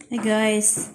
Hey guys.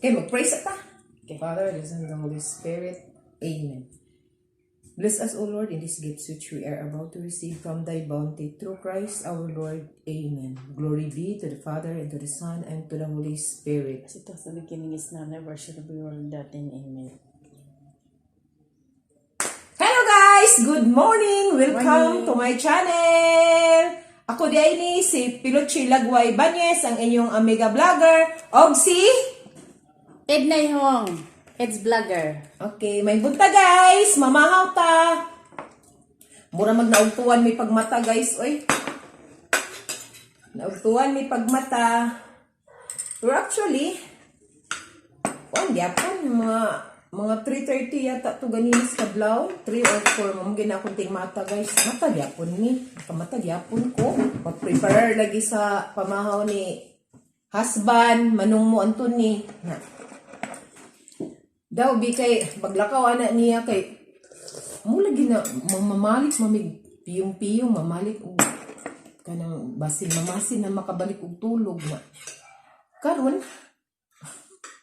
Okay, mag-pray sa ta. Okay. Father, the Son, and the Holy Spirit. Amen. Bless us, O Lord, in these gifts which we are about to receive from thy bounty through Christ our Lord. Amen. Glory be to the Father, and to the Son, and to the Holy Spirit. As it was the beginning, is now, never shall be world without end. Amen. Hello guys! Good morning! Welcome to my channel! Ako di ay ni si Piluchi Lagway Banyes, ang inyong amiga vlogger, og si... Ed Hong, Ed's vlogger. Okay, may bunta guys! Mamahaw ta! Mura magnaugtuan may pagmata guys, oy. Naugtuan may pagmata. Pero actually, kuan gyapon mga 3:30 yata to ganinis kadlaw, 3 or 4 mo gina akong ting mata guys. Mata gyapon ni, kamata gyapon ko. Mag-prepare lagi sa pamahaw ni husband, manong mo Anthony. Na. Daw bi kay baglakaw ana niya kay mo lagi na mamamalik mamig piyong-piyong mamalik og kanang basin mamasin na makabalik og tulog na. Karon,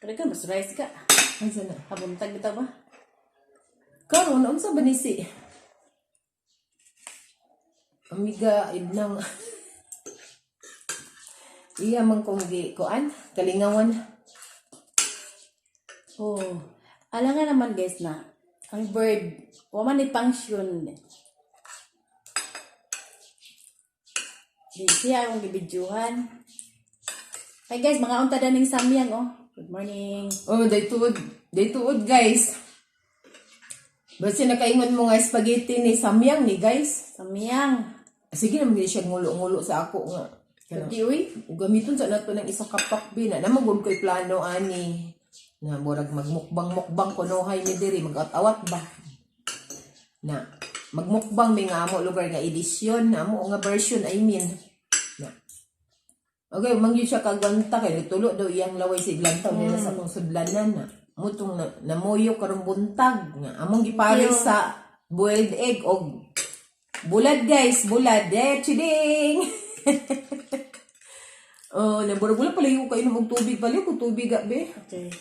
Pero ka, mas rice ka. unsa na? Habuntag bitaw ba? Karon unsa ba ni si Amiga idnang iya man kong gi kuan kalingawan. Oh. Alam nga naman guys na, ang bird, wa man ni function. Di siya akong gibidyuhan. Hi guys, mga unta daning samyang oh. Good morning. Oh, day tuod guys. Basta nakaingon mo nga spaghetti ni Samyang ni guys. Samyang. Sige naman gid siya ngulo-ngulo sa ako nga. Kanang- Di uy. Ug gamiton sa nato ng isa ka pack bi na namagod ko'y plano ani na murag magmukbang-mukbang kunohay mi diri mag-awat ba na magmukbang mi nga amo lugar nga edisyon na amo nga version, I mean, na okay mangyud siya kagwanta kay nitulo daw iyang laway sa iglantaw nila sa akong sudlanan na mutong na, namuyo karong buntag nga among gipares sa boiled egg og bulad guys, bulad eh chiding. Oh, naburag wala pala yung kainom og tubig pala ko tubig be. Okay.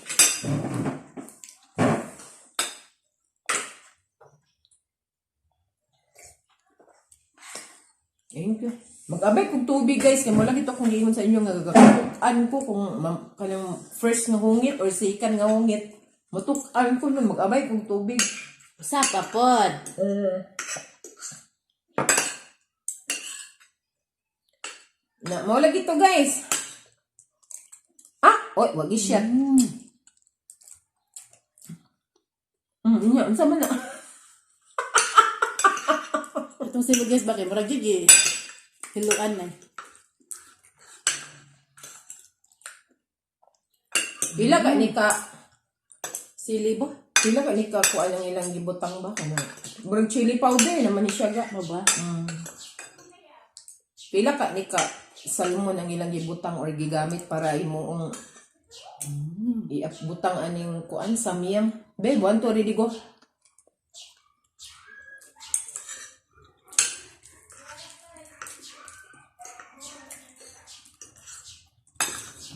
Thank you. Mag-abay kog tubig guys kay mo lagi to kung giingon sa inyo nga gagakuan ko kung kanang first nga hungit or second nga hungit mutuk-an ko nun mag-abay kog tubig. Usa pa pod. Na mo lagi to guys. Ah, oy, wag siya. Nya, unsa man na? Itong silo guys bakit murag gyud eh. Hiluan na. Pila ka ni ka Sili ba? Pila ka ni ka kuan ang ilang gibutang ba kana? Murag chili powder naman ni siya ga. Mo ba? Pila ka ni ka salmon ang ilang gibutang or gigamit para imong iapbutang aning kuan samyang. Be, one to ready go.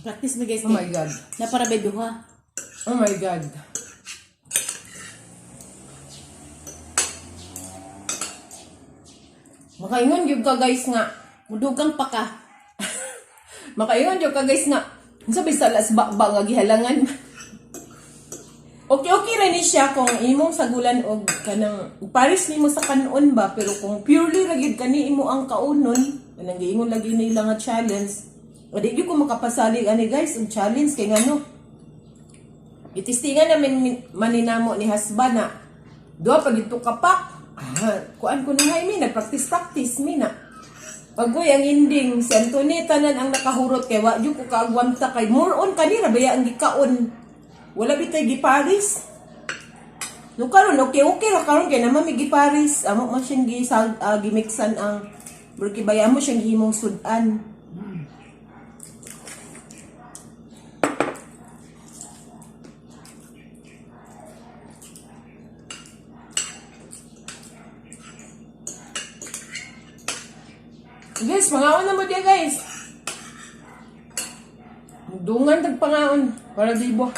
Practice mo guys. Oh my God. Na para may duha. Oh my God. Makaingon gyud ka guys nga. Mudugang pa ka. Makaingon gyud ka guys nga. Unsa bay salas ba ba nga gihalangan? Okay, okay ra ni siya kung imong sagulan og kanang pares nimo sa kanon ba, pero kung purely ra gyud kani imo ang kaunon, kanang giingon lagi nila nga challenge. Adi gyud ko makapasalig ani guys og challenge kay ngano. Gitistingan namin maninamo ni husband na duha pag ito kapak. Ah, kuan ko na mi nagpractice practice mi na. Agoy ang ending si Anthony tanan ang nakahurot kay wa jud ko kaagwanta kay more on kanira baya ang gikaon. Wala bitay giparis. No karon okay okay ra karon kay naman may giparis. Amo man siyang gisag gimixan ang burki baya mo siyang gihimong sudan. Mangaon na mo diya, guys. Dungan tagpangaon para libo.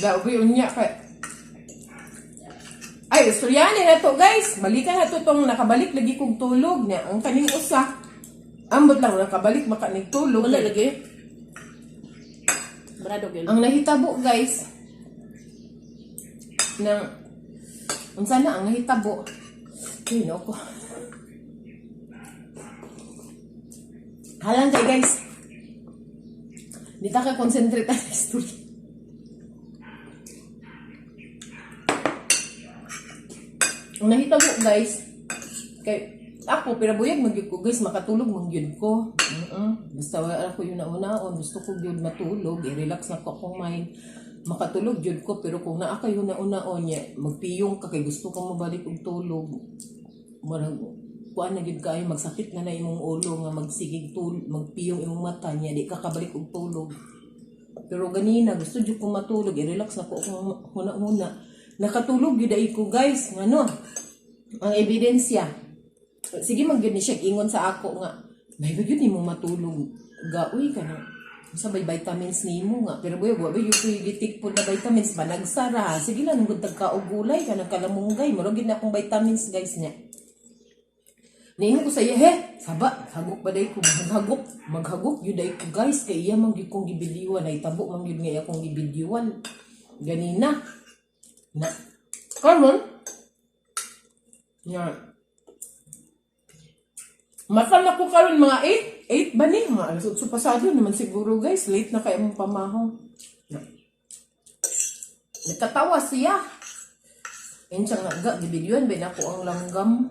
Da ubi unya kay. Ay, istoryahan na to, guys. Balikan na to tong nakabalik lagi kog tulog niya. Ang kaning usa. Ambot lang nakabalik maka tulog. Wala lagi. Brado gyud. Ang nahitabo, guys, nang unsa na ang nahitabo? Ay, no ko. Halang kay, guys. Di ta ka concentrate sa istorya. Ang nahitabo, guys, kay ako pero buyag man gyud ko, guys, makatulog man gyud ko. Basta wala ako yung naunaon, gusto ko gyud matulog, i-relax na ko akong mind. Makatulog gyud ko, pero kung naa kayo naunaon niya, magpiyong ka kay gusto ko mabalik og tulog. Murag kuan na gyud kayo, magsakit na na imong ulo nga magsigig tul magpiyong imong mata niya, di ka kabalik og tulog. Pero ganina gusto jud ko matulog, i-relax na ko akong huna-huna. Nakatulog gyud ay ko, guys, ngano? Ang ebidensya. Sige man gyud ni siya ingon sa ako nga, may ba gyud nimo matulog ga uy ka na. Unsa bay vitamins nimo nga? Pero boy, wa ba gyud ko'y gitikpon na vitamins ba nagsara. Sige lang gud tagka og gulay ka kalamungay, murag gyud na akong vitamins, guys, niya. Niingon ko sa iya, he, saba, hagok ba day ko, maghagok, maghagok yun day ko, guys, kay iya man gyud kong gibidyuan, ay tabo man gyud nga iya kong gibidyuan. Ganina. Na, karon, nga, mata na ko karon mga 8, 8 ba ni? Mga alas 8 pasado naman siguro, guys, late na kayo mong pamahaw. Na, nagkatawa siya. Yun siya nga, ga, gibidyuan ba na ako ang langgam.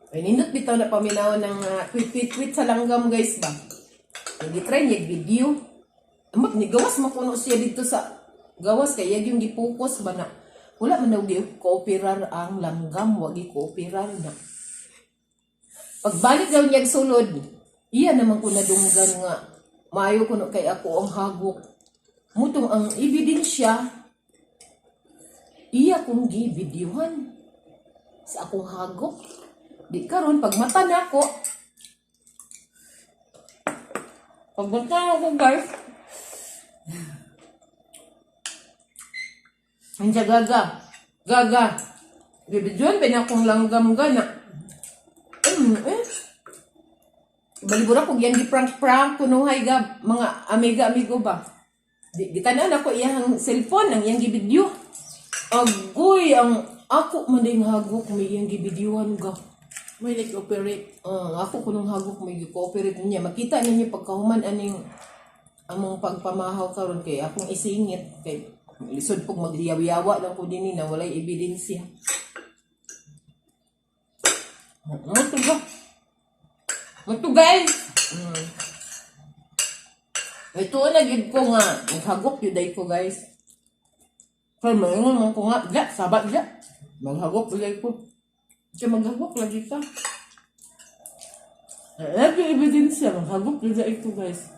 Ay, nindot bitaw na paminaw ng tweet, tweet, tweet sa langgam, guys, ba? Nag-try niya video. Amot, ni gawas makuno siya dito sa gawas kay iyag yung gipokus ba na wala man daw gi-cooperar ang langgam, wa gi-cooperar na. Pagbalik daw niya sulod, iya naman ko nadunggan nga maayo kuno kay ako ang hagok. Mutong ang ebidensya iya kong gibidyuhan sa akong hagok. Di karon pag mata na ako. Pag mata na ako, guys. Andiya gaga. Gaga. Bibidyon ba na akong langgam gana? Eh. Balibura kog yan gi prank prank kunuhay ga mga amiga amigo ba. Di gitanan ako iyang cellphone ang iyang gibidyo. Agoy ang ako man ding hagok may iyang gibidyuhan ga. May nag-operate. Ah, ako kunong hagok may gi-cooperate niya. Makita ninyo pagkahuman aning among pagpamahaw karon kay akong isingit kay lisod pug maghiyaw-yawa lang ko dinhi na walay ebidensya. Mo ba? Mo guys. Ito na gid ko nga naghagok yun day ko, guys. Kay maingon man ko nga, ja, sabat ja. Maghagok day ko. Kaya maghagok lagi ka. Eh, ebidensya, maghagok yun day ko, guys.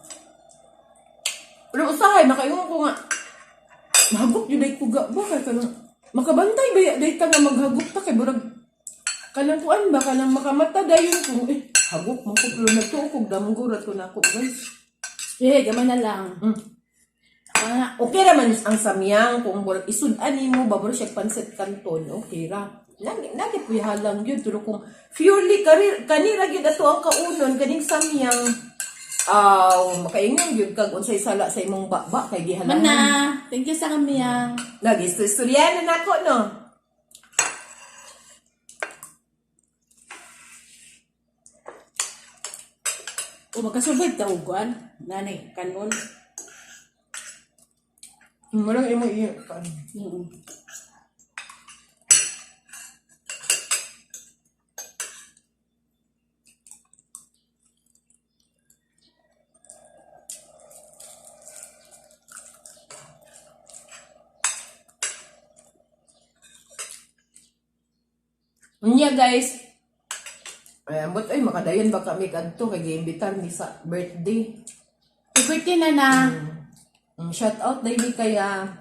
Pero usahay, makaingon ko nga, mahagok yun day ko ga ba kay kanang makabantay ba ya day ta nga maghagok ta kay burag kanang kuan ba kanang makamata dayon kung eh hagok man ko pero nagtuo kog damgo ra to nako, guys. Eh, gamay na lang. Wala. Okay ra man ang samyang kung murag isud-an nimo ba murag siya pansit canton, okay ra. Lagi lagi puy halang gyud pero kung purely karir kanira gyud ato ang kaunon kaning samyang aw makaingon gyud kag unsay sala sa imong baba kay gihalangan. Mana, thank you sa kamiyang. Lagi istorya na nako no. O makasurvive ta og kuan. Nani, kanon. Murag imo iyo. Unya, guys. Ay, ambot ay makadayon ba kami kadto kay giimbitar ni sa birthday. Happy birthday, Nana. Shout out dahil ni kaya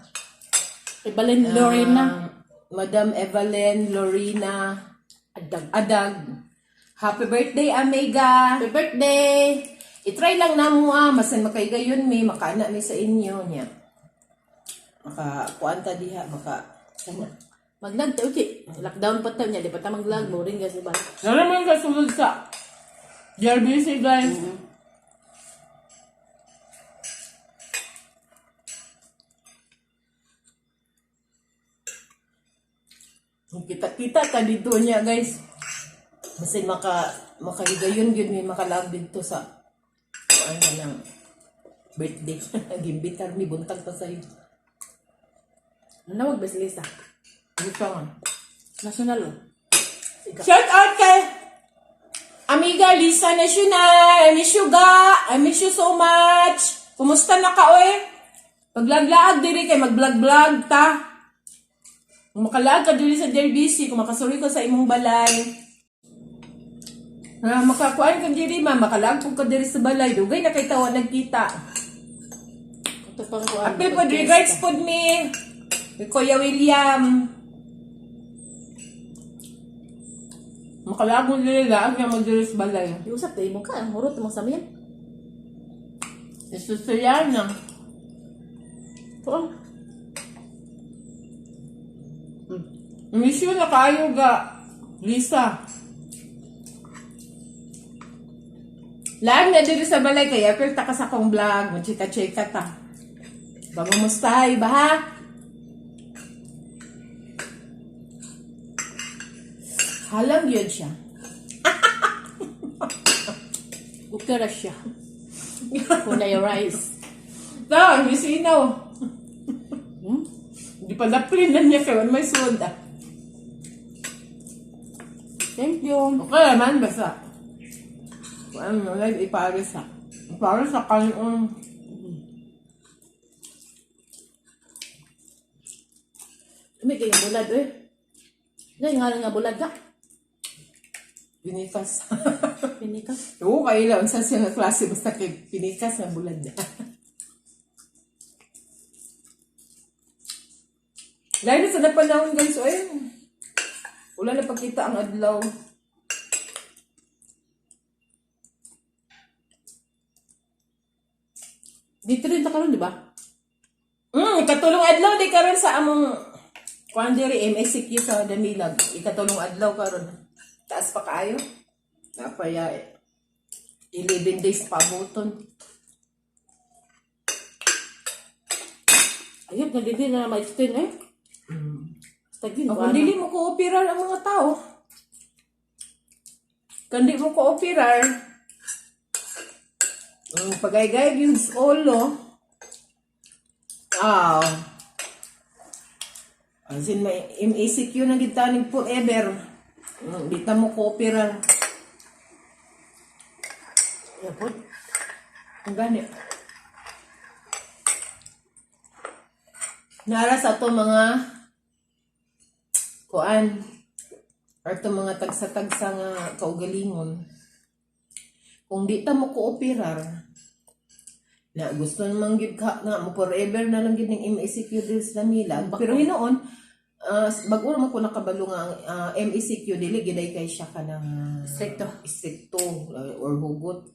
Evelyn Lorena. Madam Evelyn Lorena Adag. Adag. Happy birthday, Amiga! Happy birthday! I-try lang na mo ah, masan makaigayon mi, makaana mi sa inyo niya. Maka kuan ta diha, maka kana. Maglag ta uti. Lockdown pa ta niya, di pa ta maglag boring kasi ba. Nalaman ka sulod sa You're busy, guys. Kita-kita ka dito niya, guys. Masin makahigayon gyud mi makalag dito sa kuan na ng birthday. Gimbitar mi buntag pa sayo. Nawag ba si Lisa? Gusto nga. National oh. Shout out kay Amiga Lisa National. I miss you, ga. I miss you so much. Kumusta na ka, oy? Paglaglaag diri kay mag-vlog-vlog ta. Kung makalaag ka diri sa JBC, kung makasuri ko sa imong balay. Ah, makakuan ka diri ma, makalaag pud ka diri sa balay. Dugay na kay tawa nagkita. Ito pang kuan. Apil pod regards pod mi. Kay Kuya William. Makalaag mo diri, laag na mo diri sa balay. Iusap tayo mo ka, ang hurot mo sa amin. Isusuyan na. Oo. Miss you na kayo ga. Lisa. Laag na diri sa balay kay apil ta ka sa akong vlog. Mo chika-chika ta. Bago mustay ba ha? Halang yun siya. Okay ra siya. Kunay rice. Ta, miss inaw. Hmm? Di pa daplin na niya kay may suod ah. Thank you. Okay naman, basta. Ano, like, ipares ah. Ipares sa kanin. May kayong bulad eh. Dahil nga nga bulad ka. Pinikas. Pinikas. Oo, kaila. Unsa siya nga klase, basta kay pinikas na bulad. Dahil na sa napanahon, guys, oy. Wala na pagkita ang adlaw. Dito rin ta karon, di ba? Katulong adlaw di karon sa among kuan diri MSCQ sa Damilag. Ikatulong adlaw karon. Taas pa kaayo. Napaya 11 days pa buton. Ayun, na dili na ma-extend eh. Basta yun, Kung dili mo kooperar ang mga tao. Kung di mo kooperar, ang pagaygay yung ulo. Ah. As in, may MACQ na gitaning forever. Di ta mo kooperar. Yapon. Ang gani. Nara sa ato mga kuan or to mga tagsa-tagsa nga kaugalingon. Kung di ta mo kooperar, na gusto naman gyud ka nga mo forever na lang gyud ning MACQ diri sa Milag. Pero hinuon, bag-o man ko nakabalo nga ang MACQ dili giday kay siya kanang Stricto. stricto or hugot.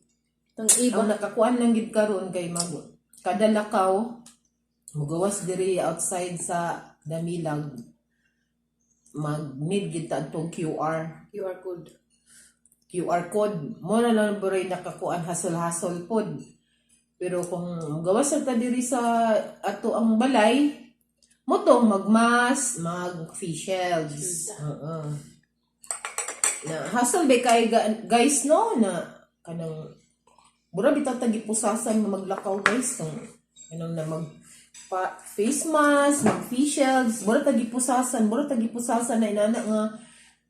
Itong iba. Ang nakakuan lang gid karon kay mag kada lakaw mugawas diri outside sa Damilag, mag need gid ta atong QR. QR code. QR code mo na lang buray nakakuan, hasol-hasol pod. Pero kung gawas ta diri sa ato ang balay mo tong magmas, mag face shields. Oo. Na hassle ba kay guys, no, na kanang mura bitaw tagipusasan nga maglakaw, guys, kung kanang na mag pa, face mask, mag face shields, mura tagipusasan na inana nga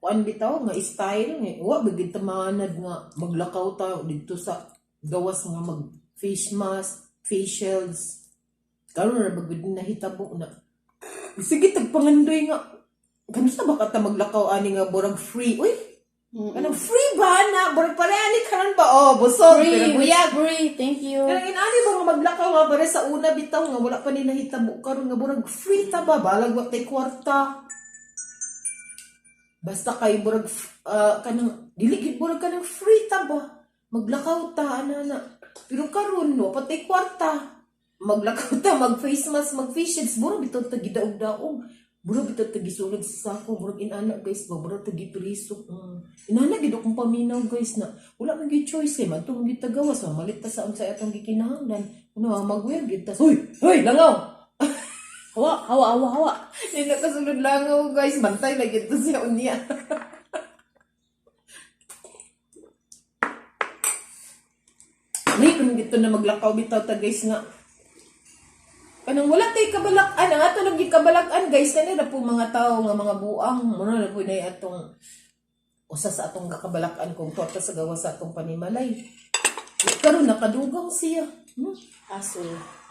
kuan bitaw nga style nga wa ba gid tamanad nga maglakaw ta didto sa gawas nga mag face mask, face shields. Karon ra ba gud nahitabo na sige tagpangandoy nga kanusa ba ka ta maglakaw ani nga burag free, uy. Kanang free ba na? Murag pareha ni karon ba? Oh, busog Free, pero buyag. free. Thank you. Kanang inani ba nga maglakaw nga pare sa una bitaw nga wala pa ni nahitabo karon nga murag free ta ba, balag wa tay kwarta. Basta kay murag kanang dili gid murag kanang free ta ba. Maglakaw ta ana na. Pero karon no patay kwarta. Maglakaw ta, mag face mask, mag face shields, murag bitaw ta gidaog-daog. Murag bitaw ta gisulod sa sako, murag inana, guys, ba murag ta gipriso. Inana gid akong paminaw, guys, na wala man gyud choice eh, madto man gyud tagawas, mamalit ta sa unsay atong gikinahanglan. Ano, magwear gyud ta. Hoy, hoy, langaw. Hawa, hawa, hawa, hawa. Hindi na kasulod langaw, guys. Bantay lagi to siya unya. Ay, kung dito na maglakaw bitaw ta, guys, nga. Kanang wala tay kabalak-an. Ang ato lang gyud kabalak-an, guys. Kani na po mga tao nga mga buang. Muna na po na atong usa sa atong kabalak-an kung tuwa ta sa gawa sa atong panimalay. Karon nakadugang siya. Aso.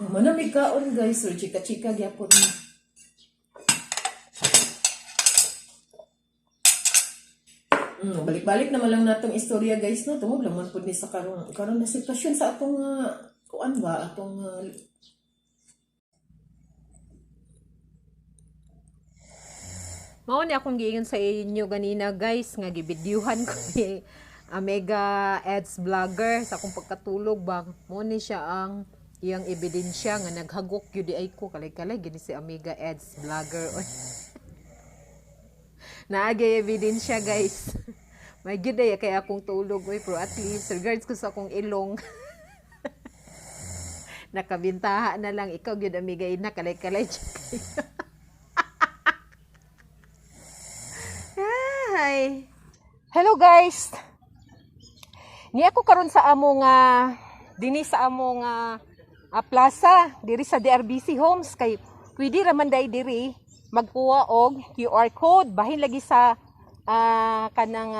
Mana may kaon, guys, or chika-chika gyapon ni. Balik-balik naman lang natong istorya, guys, no, tungod lang man pud ni sa karon karon na sitwasyon sa atong kuan ba atong Mao ni akong giingon sa inyo ganina, guys, nga gibidyuhan ko ni Omega Ads Vlogger sa akong pagkatulog ba. Mao ni siya ang iyang ebidensya nga naghagok gyud di ay ko kalay-kalay gini si Omega Ads Vlogger. Oy. Naagay ebidensya, guys. May gyud ay kay akong tulog oy, pero at least regards ko sa akong ilong. Nakabintaha na lang ikaw gyud, Amiga ina, kalay-kalay jud kayo. Hi. Hello, guys. Ni ako karon sa amo nga dinhi sa amo nga plaza diri sa DRBC Homes kay pwede ra man day diri magkuha og QR code bahin lagi sa kanang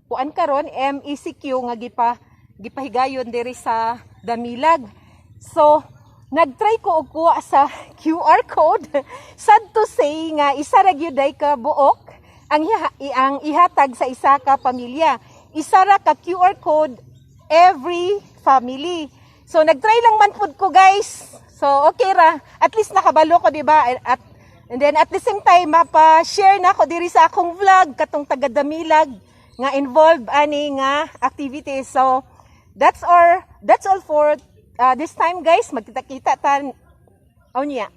kuan karon MECQ nga gipahigayon diri sa Damilag. So nagtry ko og kuha sa QR code. Sad to say nga isa ra gyud ay ka buok ang ihatag sa isa ka pamilya. Isa ra ka QR code every family. So nagtry lang man pud ko, guys. So okay ra. At least nakabalo ko, di ba? And then at the same time mapa-share na ko diri sa akong vlog katong taga Damilag nga involved ani nga activities. So that's all for this time, guys. Magkita-kita tan unya.